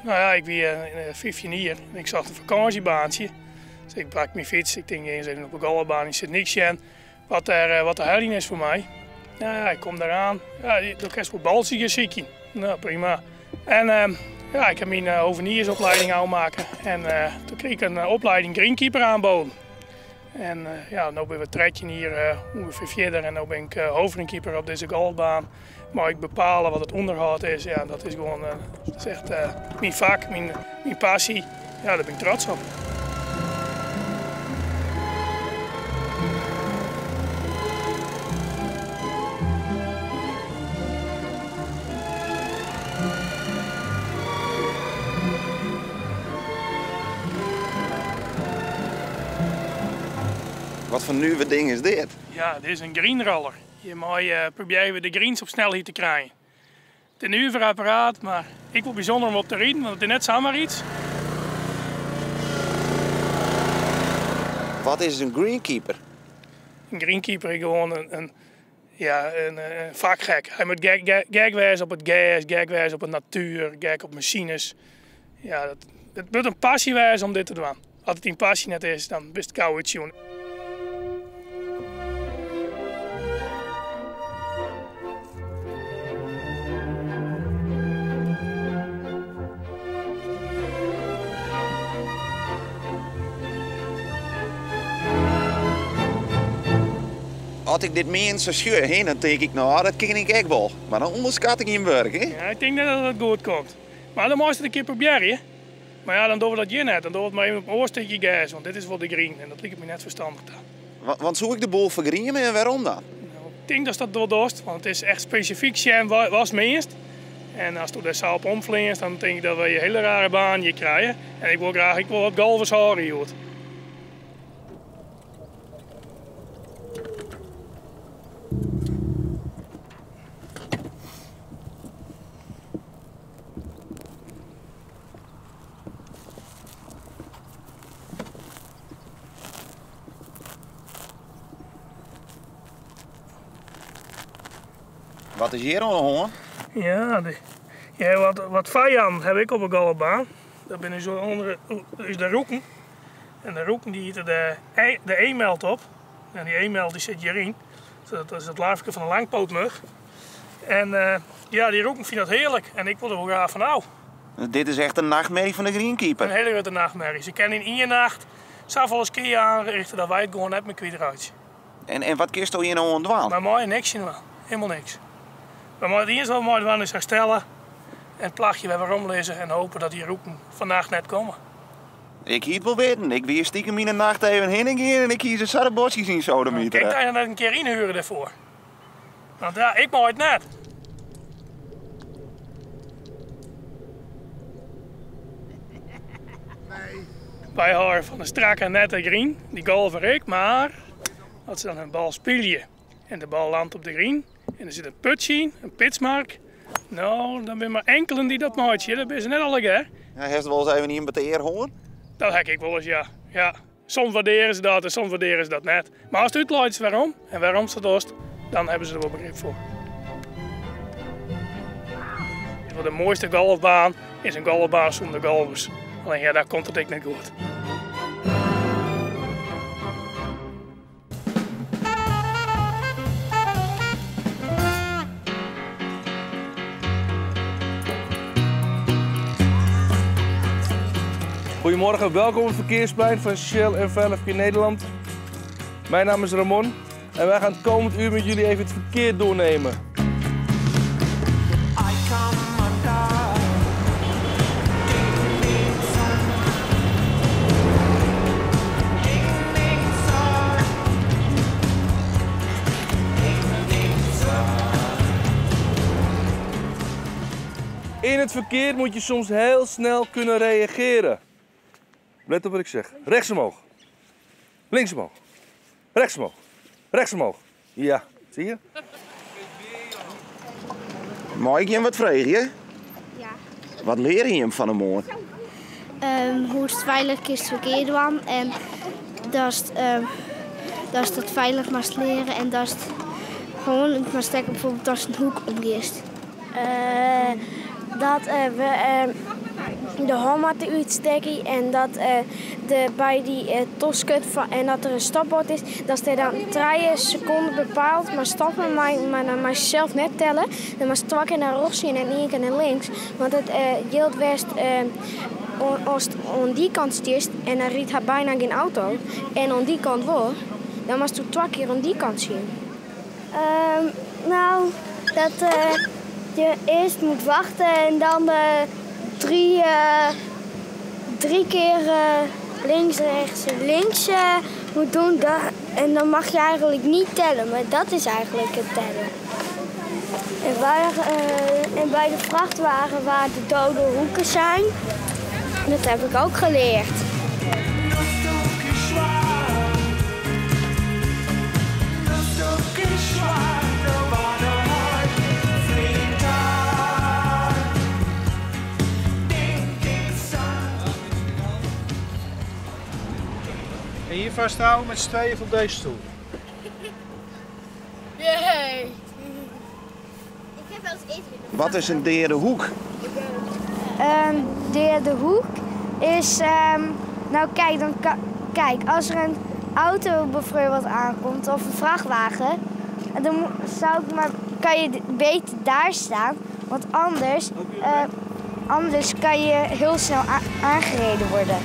Nou ja, ik wie 15 jier en ik socht in fakânsjebaantsje. Dus ik pak myn fyts, ik tink earst even op de golfbaan yn Sint Nyk sjen wat der wat te heljen is foar my. Nou ja, ik kom dêr oan. Ja, do kinst wol baltsjes gean sykjen. Nou, prima. En ja, ik ha myn hoveniersopleiding ôfmakke en toen krige ik in opleiding greenkeeper aanboden. En ja, no binne we 13 jier ûngefear fierder en no bin ik hoofdgreenkeeper op dizze golfbaan. Mei ik bepale wat it ûnderhâld is, ja, dat is gewoan dat is echt myn fak, myn passy. Ja, dêr bin ik trots op. Wat foar nuver ding is dit? Ja, dit is in greenroller. Hjirmei probearje we de greens op snelheid te krijen. It is in nuver apparaat, mar ek wol bysûnder om op te riden, want it is net samar iets. Wat is in greenkeeper? In greenkeeper is gewoan in, ja, in fakgek. Hy moat gek wêze op it gers, gek wêze op de natuer, gek op masines. Ja, dat, it moat in passy wêze om dit te dwaan. As it dyn passy net is, dan bist gau útsjoen. As ik dit meanen sa sjoch, hè, dan tink ik, no, dat kin ik ek wol. Mar dan ûnderskat ik jim wurk, hè? Ja, ik tink net dat it goed komt. Mar dan meist it in kear probearje. Mar ja, dan dogge we dat hjir net. Dan dogge we it mar even op in oar stikje gers, want dit is wol de green en dat liket my net ferstannich ta. Want soe ik de boel fergrieme en wêrom dan? No, ik tink datst dat wol dochst, want it is echt spesifyk sjen watst meanst. En ast dêr sa op omfleanst, dan tink ik dat we in hiele rare baan hjir krije. En ik wol graach ek wol wat golfers hâlde hjoed. Wat is hjir oan de hân? Ja, de, ja wat, wat fijannen ha ik op de golfbaan. Dat binne ús ûnder, ús de roeken. En de roeken dy ite de, e, de eemelt op. En dy eemelt dy sit hjiryn. Dat is it larfke fan de langpootmug. En ja, dy roeken fine dat hearlik en ik wol der wol graach fan ôf. Dit is echt in nachtmerrie fan de greenkeeper. In hiele grutte nachtmerrie. Se kinne yn ien nacht safolle skea aanrichte dat wy it gewoan net mear kwytreitsje. En, en wat kinsto hjir no oan dwaan? Wy meie niks tsjin dwaan. Helemaal niks. Wy meie it iennichste wat we meie dwaan is herstelle en it plachje wer weromlizze en hope dat dy roeken fannacht net komme. Ik hie it wol witten. Ik wie stiekem yn 'e nacht even hinne gien en ik hie se sa de boskjes yn sodemitere. Kin ik dy net in kear ynhuere dêrfoar? Want ja, ik mei it net. Wy hâlde fan de strakke nette green, dy golfer ek, mar as se dan in bal spylje en de bal landt op de green en der sit in putsje yn, in pitsmark, no, dan binne mar inkelen dy't dat meitsje, dat binne se net allegear. Ja, hast wolris even ien betear hân? Dat ha ik ek wolris, ja. Ja. Soms waardearje se dat en soms waardearje se dat net. Mar ast útleist wêrom en wêrom'tst dat dochst, dan hawwe se der wol begrip foar. De moaiste golfbaan is in golfbaan sûnder golfers. Allinnich ja, dan komt it ek net goed. Goedemorgen, welkom op het verkeersplein van Shell en Veilig Verkeer Nederland. Mijn naam is Ramon en wij gaan het komend uur met jullie even het verkeer doornemen. In het verkeer moet je soms heel snel kunnen reageren. Let op wat ik zeg. Rechts omhoog. Links omhoog. Rechts omhoog. Rechts omhoog. Ja, zie je? Mei ik jim wat freegje? Ja. Wat leare jim fan 'e moarn? Hoe'tst feilich kinst ferkear dwaan en datst datst it feilich moatst leare en datst hân út moatst stekke bijvoorbeeld ast in hoek omgiest. Dat we. de hân moatte útstekke en dat de by dy tosket en dat der in stopbord is, datst dêr dan trije sekonden bepaald mar stoppe mei, mar dan meist sels net telle. Dan moatst twa kear nei rjochts gean en ien kear nei links, want it jildt wêr'tst ast oan dy kant stiest en dan rydt har byna gjin auto en oan dy kant wol, dan moatsto twa kear oan dy kant sjen. Nou, dat je eerst moet wachten en dan drie, drie keer links, rechts, links moet doen. En dan mag je eigenlijk niet tellen, maar dat is eigenlijk het tellen. En, waar, en bij de vrachtwagen waar de dode hoeken zijn, dat heb ik ook geleerd. En hier vasthouden met z'n tweeën op deze stoel. Yay! Ik heb wel eens eten. Wat is een derde hoek? Derde hoek is, nou kijk, dan kijk, als er een auto bijvoorbeeld aankomt of een vrachtwagen, dan zou ik maar, kan je beter daar staan, want anders kan je heel snel aangereden worden.